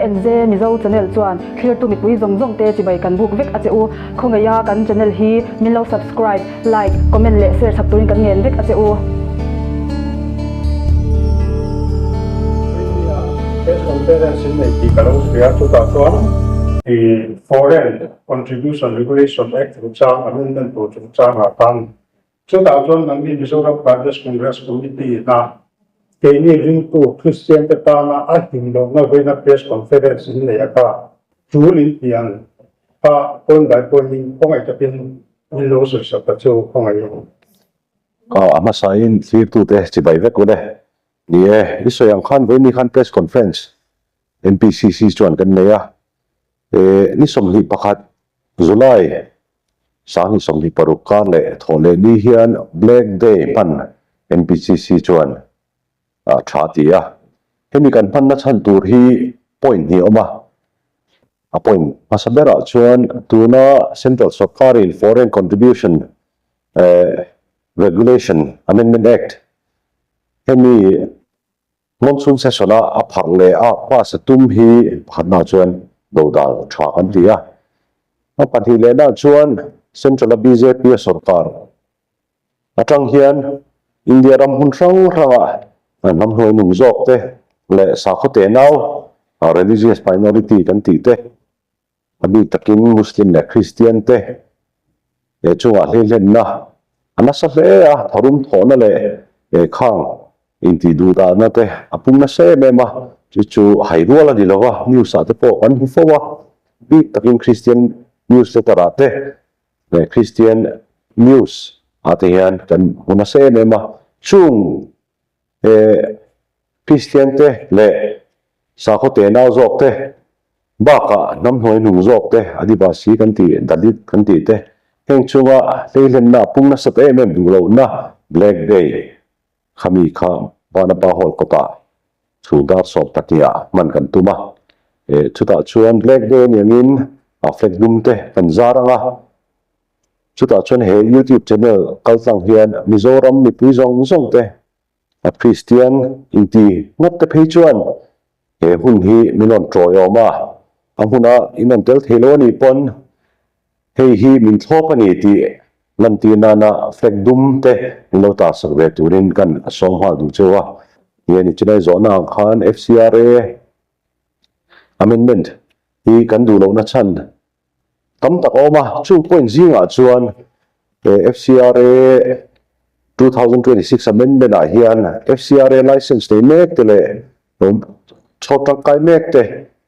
ANZ Mizo Channel chuan thlirtu mipui zawng zawng te chibai kan buk vek a che u. Khawngaiha kan channel hi min lo subscribe, like, comment leh share chak turin kan ngen vek a che u. India Press Conference in nei tih ka lo hria chutah chuan i Foreign Contribution Regulation Act chungchang amendment tur chungchangah khan Chutah chuan nangni Mizoram Pradesh Congress Committee ina keini ringtu Kristian te tana a him lohna veina Press Conference in nei a kha tul in pian kha point by point in khawngaih takin min lo sawi sak ta chu khawngaih in. A hmasain thlirtute chibai vek u le. Ni e, i sawi ang khan vawiin ni khan Press Conference MPCC chuan kan nei a. Ni 21 July 2026 kar leh thawh leh ni hian Black Day hman MPCC chuan a tha ti a. Hemi kan hmanna chhan tur hi point hnih a awm a. A point hmasa berah chuan tuna Central Sawrkarin Foreign Contribution Regulation Amendment Act hemi Monsoon session a a pharh leh a pass a tum hi pakhatna chuan dodal tha kan ti a. A pahnih lehna chuan Central a bjp a sorkar atang hian India ram hmun hrang hranga hnam hnuai nung zawk te leh sakhaw tenau, religious minority kan tih te, A bik takin Muslim leh Kristian te he chungah hleihlenna a nasa hle a, tharum thawhna leh khang intih duhdahna te a pung nasa em em a, chu chu hai rual a ni lo va, news ah te pawh kan hmu fo a, bik takin Kristian newsletter ah te leh Kristian news ah te hian kan hmu nasa em em a, chung he Kristian te leh Sakhaw tenau zawk te bakah hnam hnuai hnung zawk te, Adivasi kan tih, Dalit kan tih te, heng chunga hleihlenna a pung nasat em em duh lohna Black Day khami kha Vanapa Hall kawtah chhung dar sawm pahnih-ah hman kan tum a. Chutah chuan Black Day aniangin a flag dum te kan zar ang a. Chutah chuan he YouTube channel kaltlang hian Mizoram mipui zawng zawng te A Kristian inti ngawt te phei chuan he hun hi min rawn tawiawm a, a hmuna in rawn tel thei lo a nih pawn hei hi min thlawp a ni tih lantir nana flag dum te min lo tarsak ve turin kan sawm nghal duh cheu a. Ni a ni chulai zawhna ang khan FCRA amendment hi kan duh lohna chhan Tam tak a awm a, chung point zingah chuan FCRA 2026 amendment ah hian FCRA license nei mek te leh chhawr tangkai mek te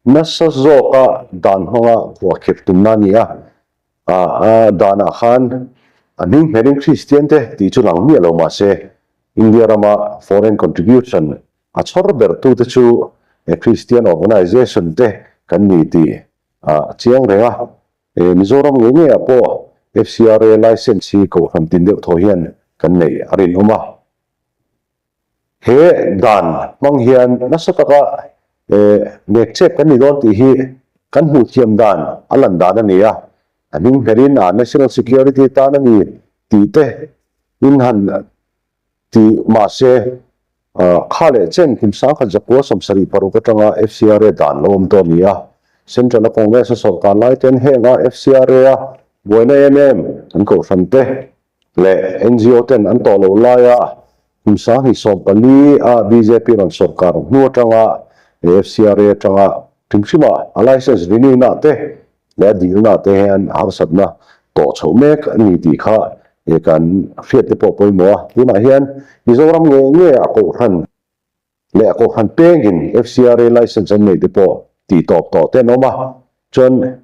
nasa zawka dan hmanga khuahkhirh tumna a ni a. A danah khan a hming hmelin Kristian te tih chu lang miah lo mah se India rama foreign contribution a chhawr bertute chu Christian organization te kan ni tih A chiang reng a, Mizoram ngei ngeiah pawh FCRA license hi kohhran tin deuh thaw hian kan neih a rinawm a. He dan hmang hian nasa taka nek chep kan ni dawn tih hi kan hmuh thiam dan a lan dan a ni a. A hming hmerin a national security tan a ni tih te in han Ti mahse, kha leh chen kum 1926 atanga FCRA dan lo awm tawh a ni a. Central a Congress a sawrkar lai ten henga FCRA a buaina em em an kohhran te leh NGO ten an tawh loh laia kum 2014 a bjp rawn sawrkar hnu atanga FCRA atanga hrim hrima a license renew na te leh a dilna te hian harsatna tawh chhoh mek a ni tih kha kan hriat te pawh pawimawh a. Tunah hian Mizoram ngei ngei a kohhran leh a kohhran pengin FCRA license an neih te pawh tih tawp tawh te an awm a. Chuan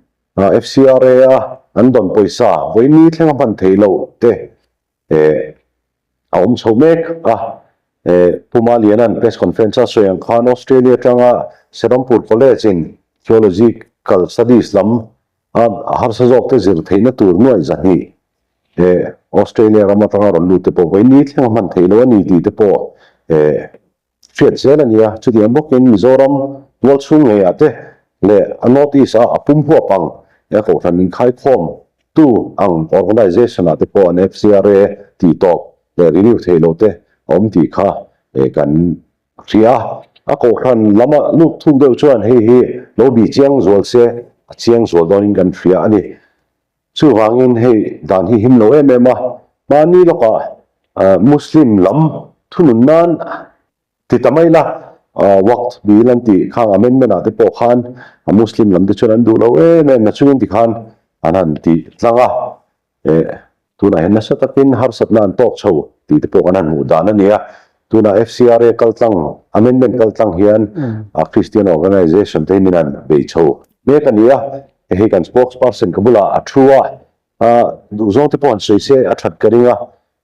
FCRA a an dawn pawisa vawiin thleng a hman theih loh te a awm chho mek a. Pu Maliana'n press conference a sawi ang khan Australia atanga Serampur College in Theological Studies lam a harsa zawk te zir theihna tur nuaih 200 Australia ram atanga rawn lut te pawh vawiin ni thleng a hman theih lo a ni tih te pawh Hriat zel a nia, chutiang bawkin Mizoram tual chhung ngeiah te leh a North East a a pum huap ang e kohhran min khaikhawm tu ang organisation ah te pawh an FCRA tih tawp leh renew theih loh te a awm tih kha kan hria a. A kohhran lama lut thuk deuh chuan hei hi lo bih chiang zual se a chiang zual dawnin kan hria a ni. Chuvangin hei dan hi him lo em em a, mahni lawkah Muslim lam thunun nan ti ta mai la, Waqf bill an tih khang amendment ah te pawh khan Muslim lam te chuan an duh lo em em na chungin tikhan an han ti tlang a, Tunah hian nasa takin harsatna an tawk chho tih te pawh kan han hmuh dan a ni a. Tunah FCRA kaltlang, amendment kaltlang hian Christian organisation te hi min han bei chho mek a ni a. Hei kan spokesperson ka bulah a thu a, duhzawng te pawh han sawi se a that ka ring a,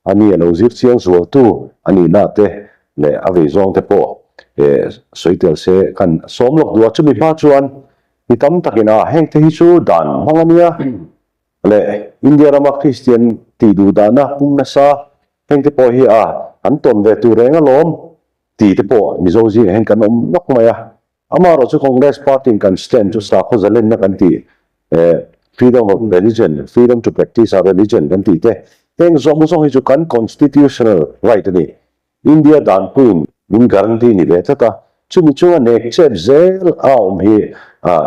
a ni a lo zir chiang zualtu a nihna te leh a vei zawng te pawh sawi tel se kan sawm lawk duh a. Chumi hma chuan mi tam takin a heng te hi chu dan hmang a nia. Leh India rama Kristian tih duh dahna pum nasa heng te pawh hi a an tawn ve tur reng alawm tih te pawh Mizo zingah hian kan awm nawk mai a. Amaherawh chu Congress party in kan stand chu sakhaw zalenna kan tih freedom of religion, freedom to practice our religion kan tih te heng zawng zawng hi chu kan constitutional right a ni. India danpuiin min guarantee ni ve tlat a, chumi chunga nek chep zel a awm hi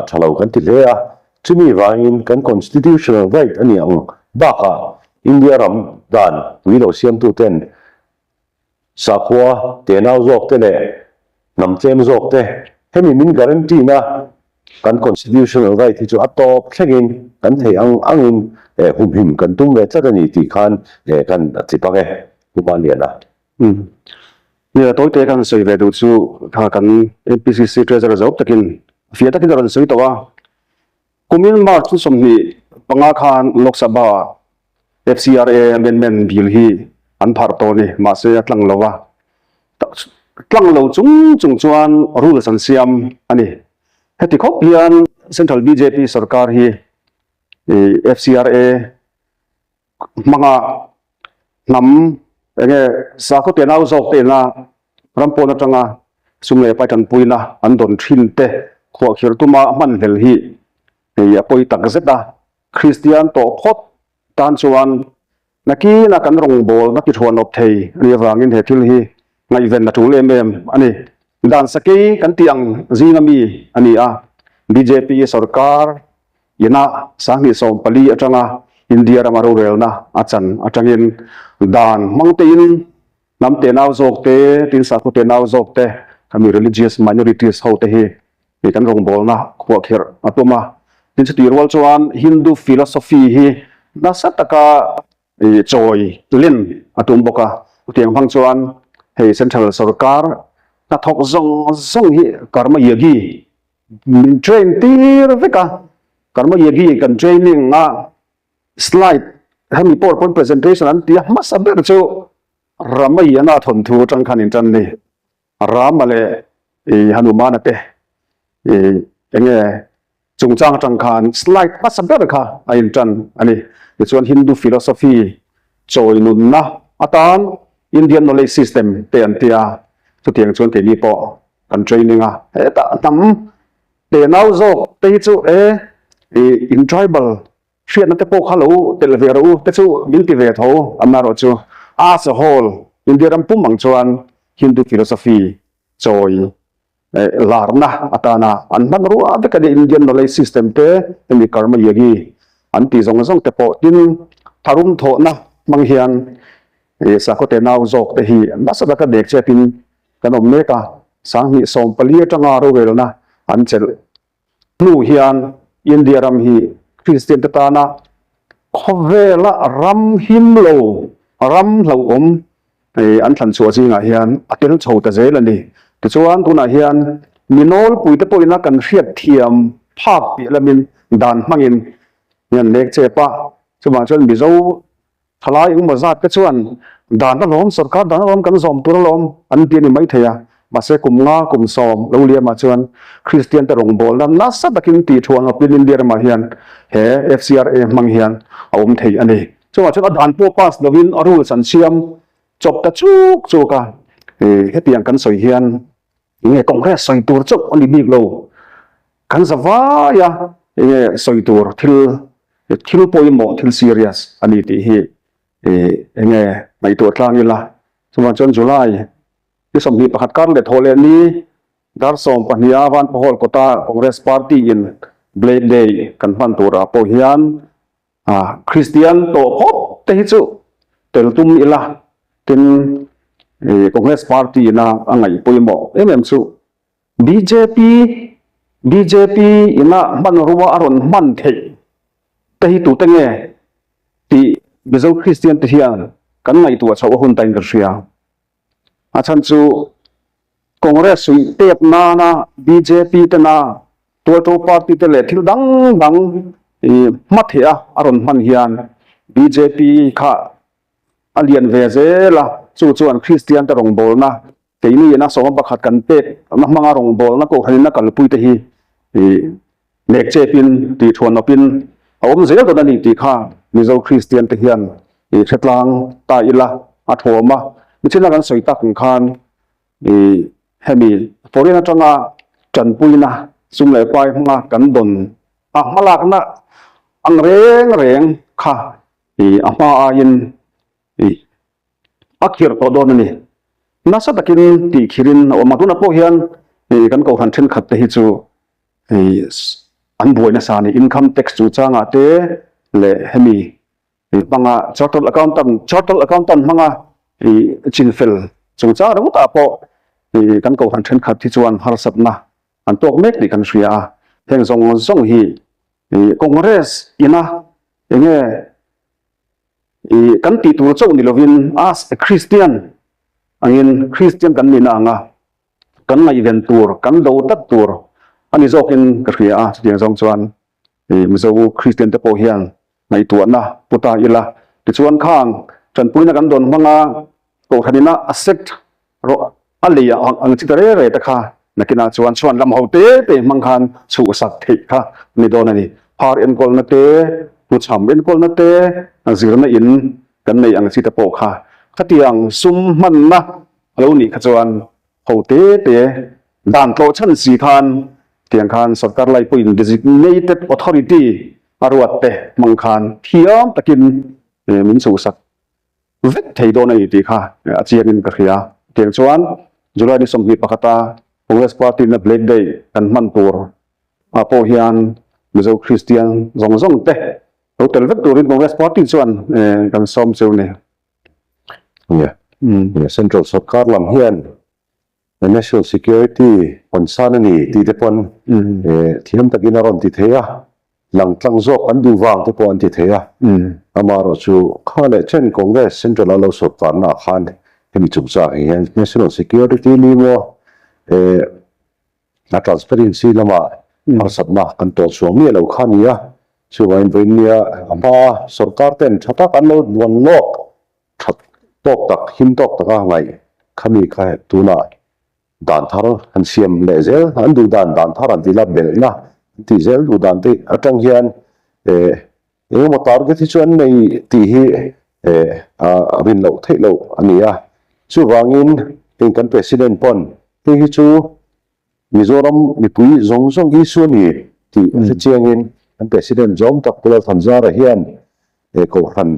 tha lo kan ti hle a, chumi vangin kan constitutional right a ni ang bakah India ram dan pui lo siamtuten sakhua tenau zawk te leh hnam tlem zawk te hemi min guarantee na kan constitutional right hi chu a tawp thlengin kan theih ang angin humhim kan tum ve tlat a ni tih khan kan ti bang e. Pu Maliana. Umm. Nia, tawite kan sawi ve duh chu kha kan MPCC Treasurer zo takin fiah takin a rawn sawi tawh a. Kumin March 25 khan Lok Sabha FCRA Amendment Bill hi an pharh tawh a ni, mahse a tlang lo a. Tlang lo chung chung chuan rules an siam a ni. Heti khawp hian Central bjp sorkar hi FCRA hmanga hnam enge sakhaw tenau zawk te ina ram pawn atanga sum leh pai tanpuina an dawn thin te khuahkhirh tuma hman hlel hi hei a pawi tak zet a. Kristian tawh phawt tan chuan nakina kan rawngbawlna ti thuanawp thei a nih avangin he thil hi ngaihven a tul em em a ni. Dan sakei kan tih ang zinga mi a ni a, bjp sorkar Ina 2014 atanga India rama rorelna a chan atangin dan hmang tein hnam tenau zawk te, tin sakhaw tenau zawk te, khami religious minorities ho te hi kan rawngbawlna khuahkhirh a tum a. Tin chutih rual chuan Hindu philosophy hi nasa taka chawi len a tum bawk a. Chutiang hmang chuan hei central sorkar hnathawk zawng zawng hi karma yogi Min train tir vek a, Karma Yogi kan training a, slide hemi powerpoint presentation an ti a, hmasa ber chu Ramayana thawnthu atang khan in tan ni, Rama leh i Hanumana te i enge chungchang atang khan slide hmasa ber kha a in tan a ni. Tichuan Hindu philosophy chawi nunna atan Indian knowledge system te an ti a, chutiang chuan keini pawh kan training a, hetah hnam tenau zawk te hi chu e in tribal hriatna te pawh kha lo telh ve rawh u te chu min ti ve tho amaherawh chu as a whole India ram pum ang chuan Hindu philosophy chawi larna atana an hmanrua vek a nia Indian knowledge system te hemi karma yogi an tih zawng zawng te pawh tin tharum thawhna hmang hian sakhaw tenau zawk te hi nasa taka dek chepin Kan awm mek a, 2014 atanga rorelna an chelh hnu hian India ram hi Kristian te tana khawvela ram him lo, ram hlauhawm an thlan chhuah zingah hian a tel chho ta zel a ni. Tichuan tunah hian mi nawlpui te pawhin a kan hriat thiam phak piah lamin dan hmangin hian lek chep a, chuvang chuan Mizo Thalai engmaw zat te chuan dan alawm, sorkar dan alawm kan zawm tur alawm an ti a ni maithei a, mahse kum nga kum sawm lo liamah chuan Kristian te rawngbawlna nasa takin tih thuan awpin India ramah hian he FCRA hmang hian a awm thei a ni. Chuvang chuan a dan pawh pass lovin a rules an siam chawp ta chuk chuk a, hetiang kan sawi hian enge Congress sawi tur chauh a ni bik lo, kan za vai a enge sawi tur thil Thil pawimawh, thil serious a ni tih hi enge ngaihtuah tlang ila. Chuvang chuan July ni 21 kar leh thawh leh ni. Dar 12 a Vanpahol kawta Congress Party in Blake Day kan hman turah pawh hian Kristian tawh phawt te hi chu tel tum ila tin Congress Party ina a ngaih pawimawh em em chu bjp bjp ina hmanrua a rawn hman theih te hi tute nge tih Mizo Kristian te hian kan ngaihtuah chhoh a hun tain ka hria. A chhan chu Congress suih pek nana bjp tena Tualto party te leh thil dang dang hma theih a a rawn hman hian bjp kha a lian ve zel a, chu chuan Kristian te rawngbawlna keini ina sawma pakhat kan pek na hmanga rawngbawlna kohhranin a kalpui te hi nek chepin tih thuan awpin a awm zel dawn a ni tih kha Mizo Kristian te hian i hretlang ta ila a thawm a, nichina kan sawi tak ang khan i hemi foreign atanga tanpuina sum leh pai hmanga kan dawn a hmalakna ang reng reng kha i a hma aiin i a khirh tawh dawn a ni. Nasa takin tih khirin a awm a, tunah pawh hian kan kohhran thenkhat te hi chu an buai nasa a ni. Income tax chungchangah te leh hemi hmanga chartered accountant, chartered accountant hmanga chinfel chungchang ringawtah pawh kan kohhran thenkhat hi chuan harsatna an tawk mek tih kan hria a. Heng zawng zawng hi Congress ina enge I kan tih tur chauh ni lovin as a Christian angin Christian kan nihna anga kan ngaihven tur, kan do tlat tur a ni zawkin ka hria a. Chutiang zawng chuan i Mizo Christian te pawh hian ngaihtuahna pu ta ila. Tichuan khang tanpuina kan dawn hmanga Kohhranina a sect rawh a lei ang ang chi ta re re te kha nakinah chuan chhuan lam ho te te hmang khan chhuhsak theih kha a ni dawn a ni. Phar enkawlna te, hnuchham enkawlna te, zirna in kan nei ang chi te pawh kha khatiang sum hmanna a lo nih kha chuan ho te te dan tlawh chhan si khan tiang khan sorkar lai pawhin designated authority a ruat te hmang khan thiam takin min chhuhsak vek thei dawn a ni tih kha a chiangin ka hria. Tiang chuan July ni 21 a Congress Party na Black Day kan hman tur ah pawh hian Mizo Kristian zawng zawng te lo tel vek turin Congress Party chuan kan sawm cheu ni. Nia, Central Sorkar lam hian National Security concern a ni tih te pawn thiam takin a rawn ti thei a, langtlang zawk an duh vang te pawh an ti thei a. Amaherawh chu kha leh chen Congress Central a lo sawrkarna ah khan hemi chungchang hi hian National Security ni maw a transparency lamah harsatna kan tawh chhuang miah lo kha a ni a. Chuvangin vawiinnia a hmaa sawrkar ten tha tak an lo duan lawk That tawk tak, him tawk taka ngaih khami kha tunah dan thar han siam leh zel, an duh dan dan thar an ti la belhna an tih zel duh dan te atang hian eh engemaw target hi chu an nei tih hi eh a rin loh theih loh a ni a. Chuvangin heng kan President pawn hei hi chu Mizoram mipui zawng zawng issue a ni tih a hre chiangin kan President zawm tak Pu Lalthanzara hian eh Kohhran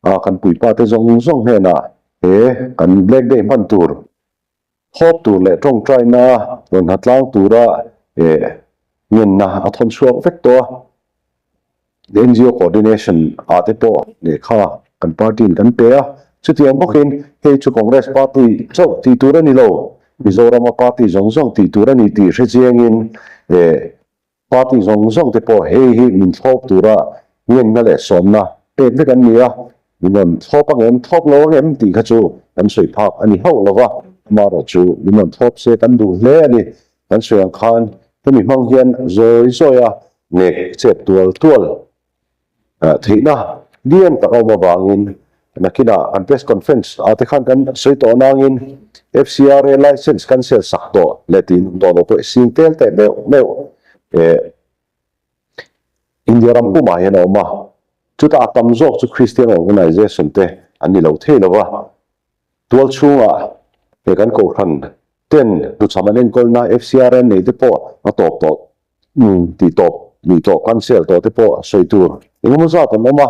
A kan puipa te zawng zawng hnenah he kan Black Day hman tur, thawp tur leh tawngtaina rawn hatlang tura ngenna a thawn chhuak vek tawh a. NGO coordination ah te pawh lehkha kan party in kan pe a. Chutiang bawkin hei chu Congress party chauh tih tur a ni lo, Mizorama party zawng zawng tih tur a ni tih hre chiangin Party zawng zawng te pawh hei hi min thlawp tura ngenna leh sawmna pek vek an ni a, min rawn thlawp ang em, thlawp lo ang em tih kha chu kan sawi phak a ni hauh lo va, amaherawh chu min rawn thlawp se kan duh hle a ni. Kan sawi ang khan hemi hmang hian zawi zawi a nek chet tual tual Theihna lian tak a awm avangin nakinah kan press conference ah te khan kan sawi tawh nangin FCRA license cancel sak tawh leh tih nawm tawh loh pawh sing tel teh meuh meuh India ram pumah hian a awm a, chutah a tam zawk chu Christian organization te an ni lo thei lo va, tual chhungah he kan kohhran ten hnuchham an enkawlna FCRA nei te pawh a tawp tawh Tih tawp, nih tawh, cancel tawh te pawh sawi tur engemaw zat an awm a.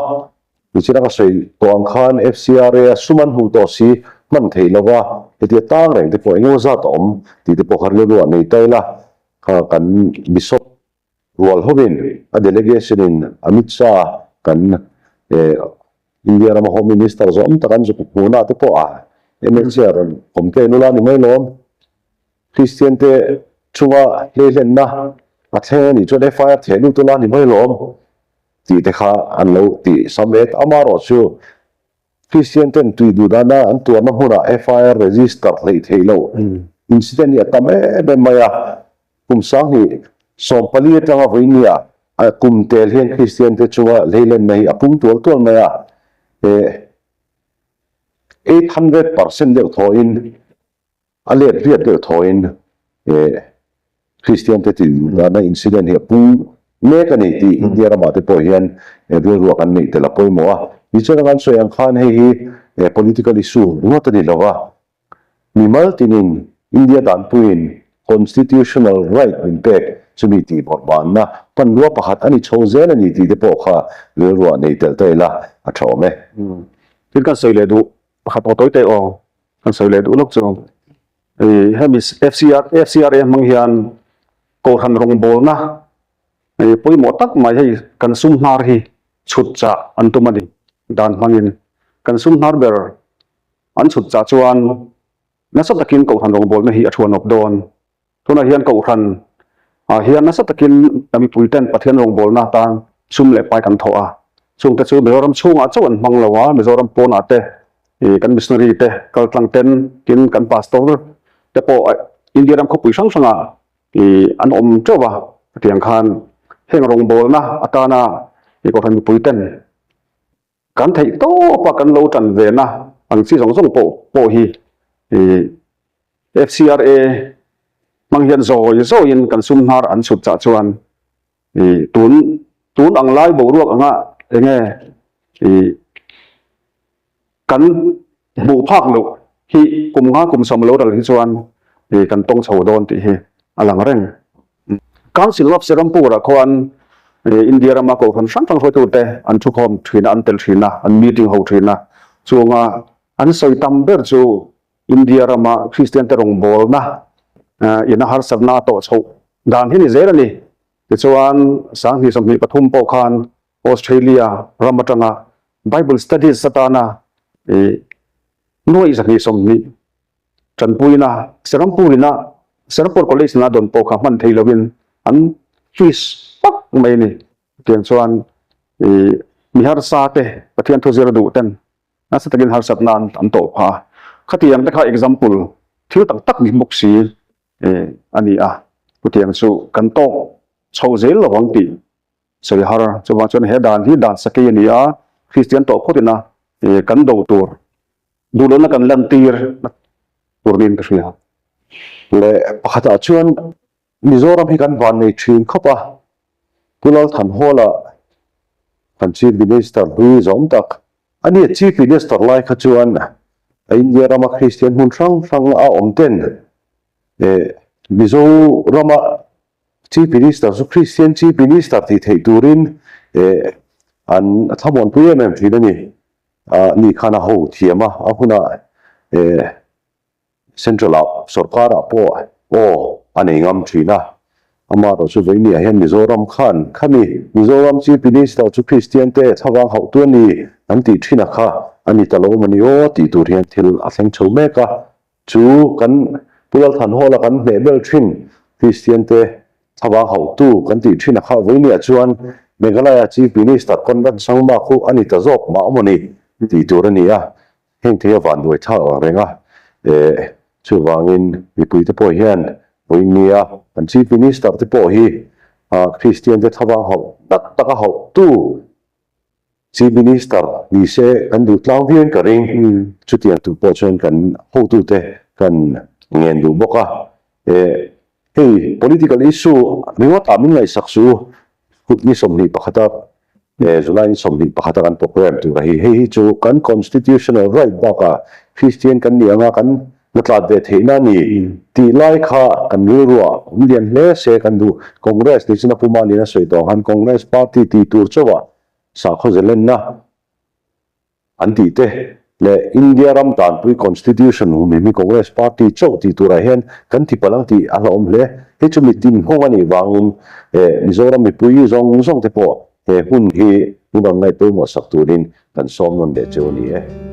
Nichina ka sawi tawh ang khan FCRA a sum an hmuh tawh si. hman theih lova hetia tang reng te pawh engemaw zat a awm tih te pawh kha rilru ah nei ta ila kha kan Bishop rual hovin a delegation in Amit Shah kan India rama Home Minister zawm tak an zuk hmuhna te pawh a MLC ah rawn complain ula ni mai lawm. Kristian te chunga hleihlenna a thleng a nih chuan FIR theh lut ula ni mai lawm tih te kha an lo tih sam et. Amaherawhchu Kristian ten tui duh dana an tuarna hmunah FIR register hleih theih loh incident hi a tam em em mai a. Kum 2014 atanga vawinia a kum tel hian Kristian te chunga hleilenna hi a pung tual tual mai a. 800% deuh thawhin A let riat deuh thawhin Kristian te tih dana incident hi a pung mek a ni tih India ramah te pawh hian rilruah kan neih tel a pawimawh a. Tichuan a kan sawi ang khan hei hi political issue ringawt a ni lo va, mimal tinin India danpuiin constitutional right min pek chumi tih bawrhbanna hmanrua pakhat a ni chho zel a ni tih te pawh kha rilruah nei tel ta ila a tha awm e. Thil kan sawi leh duh pakhat aw tawi tawi aw. Kan sawi leh duh lawk chu hei hemi FCR FCRA hmang hian Kohhran rawngbawlna hei pawimawh tak mai hei kan sum hnar hi chhut chah an tum a ni dan hmangin kan sum hnar ber an chhut chah chuan nasa takin Kohhran rawngbawlna hi a thuanawp dawn. Tunah hian Kohhran ah hian nasa takin mipui ten Pathian rawngbawlna atan sum leh pai kan thawh a, chungte chu Mizoram chhungah chauh an hmang lo a, Mizoram pawnah te kan missionary te kaltlang ten tin kan pastor te pawh India ram khawpui hrang hrangah an awm teuh va, hetiang khan heng rawngbawlna atana Kohhran mipui ten Kan theih tawp a kan lo tan ve na ang chi zawng zawng pawh pawh hi FCRA hmang hian zawi zawiin kan sum hnar an chhut chah chuan tun tun ang lai boruak anga enge kan hmuh phak loh hi kum nga kum sawm lo ral hi chuan kan tawng chho dawn tih hi a lang reng. Council of Serampur ah khuan India rama kohhran hrang hrang hruaitute an thukhawm thin a, an tel thin a, an meeting ho thin a. Chunga an sawi tam ber chu India rama Kristian te rawngbawlna ina harsatna a tawh chhoh dan hi ni zel a ni. Tichuan 2023 pawh khan Australia ram atanga Bible Studies atana nuaih 220 Tanpuina, Serampur ina Serampur College ina dawn pawh kha hman thei lovin an fees pak mai a ni. Chutiang chuan ih mi harsa te Pathian thu zir duh ten nasa takin harsatna an tawh phah a. Khatiang te kha example thil tak tak ni bawk si a ni a. Chutiang chu kan tawk chho zel lo ang tih sawi har. Chuvang chuan he dan hi dan sakei a ni a, Kristian tawh phawt ina kan do tur Duhlohna kan lantir tur niin ka hria. Leh pakhatah chuan Mizoram hi kan van nei thin khawp a, Pu Lalthanhawla kan Chief Minister hlui zawm tak a nia. Chief Minister lai kha chuan a India rama Kristian hmun hrang hrang a awm ten Mizorama Chief Minister chu Kristian Chief Minister tih theih turin an thlamuanpui em em thin a ni. A ni khan a ho thiam a, a hunah Central ah sorkar ah pawh aw a nei ngam thin a. Amaherawh chu Veinia hian Mizoram khan khami Mizoram Chief Minister chu Kristian te thlavang hauh tu a ni an tih thin a kha a ni ta lo mawni aw tih tur hian thil a thleng chho mek a. Chu kan Pu Lalthanhawla kan hmeh bel thin Kristian te Thlavang hauhtu kan tih thin a kha vawinia chuan Meghalaya Chief Minister Conrad Sangma khu a ni ta zawk mah maw ni tih tur a ni a, heng thei a vanduai thlak ang reng a, eh chuvangin mipui te pawh hian vawinia kan Chief Minister te pawh hi Kristian te thlavang hauh tak tak a hauhtu Chief Minister ni se kan duh tlang viau in ka ring. Chutiang tur pawh chuan kan hotute kan ngen duh bawk a. Eh, hei political issue ringawt ah min ngaihsak chu kut ni 21 a, eh July ni 21 a kan program tur a hi. Hei hi chu kan constitutional right bakah Christian kan nih anga kan la tlat ve theihna a ni tih lai kha kan rilruah awm lian hle se kan duh. Congress ni chuna Pu Malina sawi tawh ang khan Congress party tih tur chauhah sakhaw zelenna an tih te. Leh India ram tanpui Constitution humhim hi Congress Party chauh tih turah hian kan ti palh ang tih a hlauhawm hle. Hei chu mitin nghawng a nih vangin Mizoram mipui zawng zawng te pawh he hun hi min rawn ngaih pawimawh sak turin kan sawm nawn leh cheu a ni e.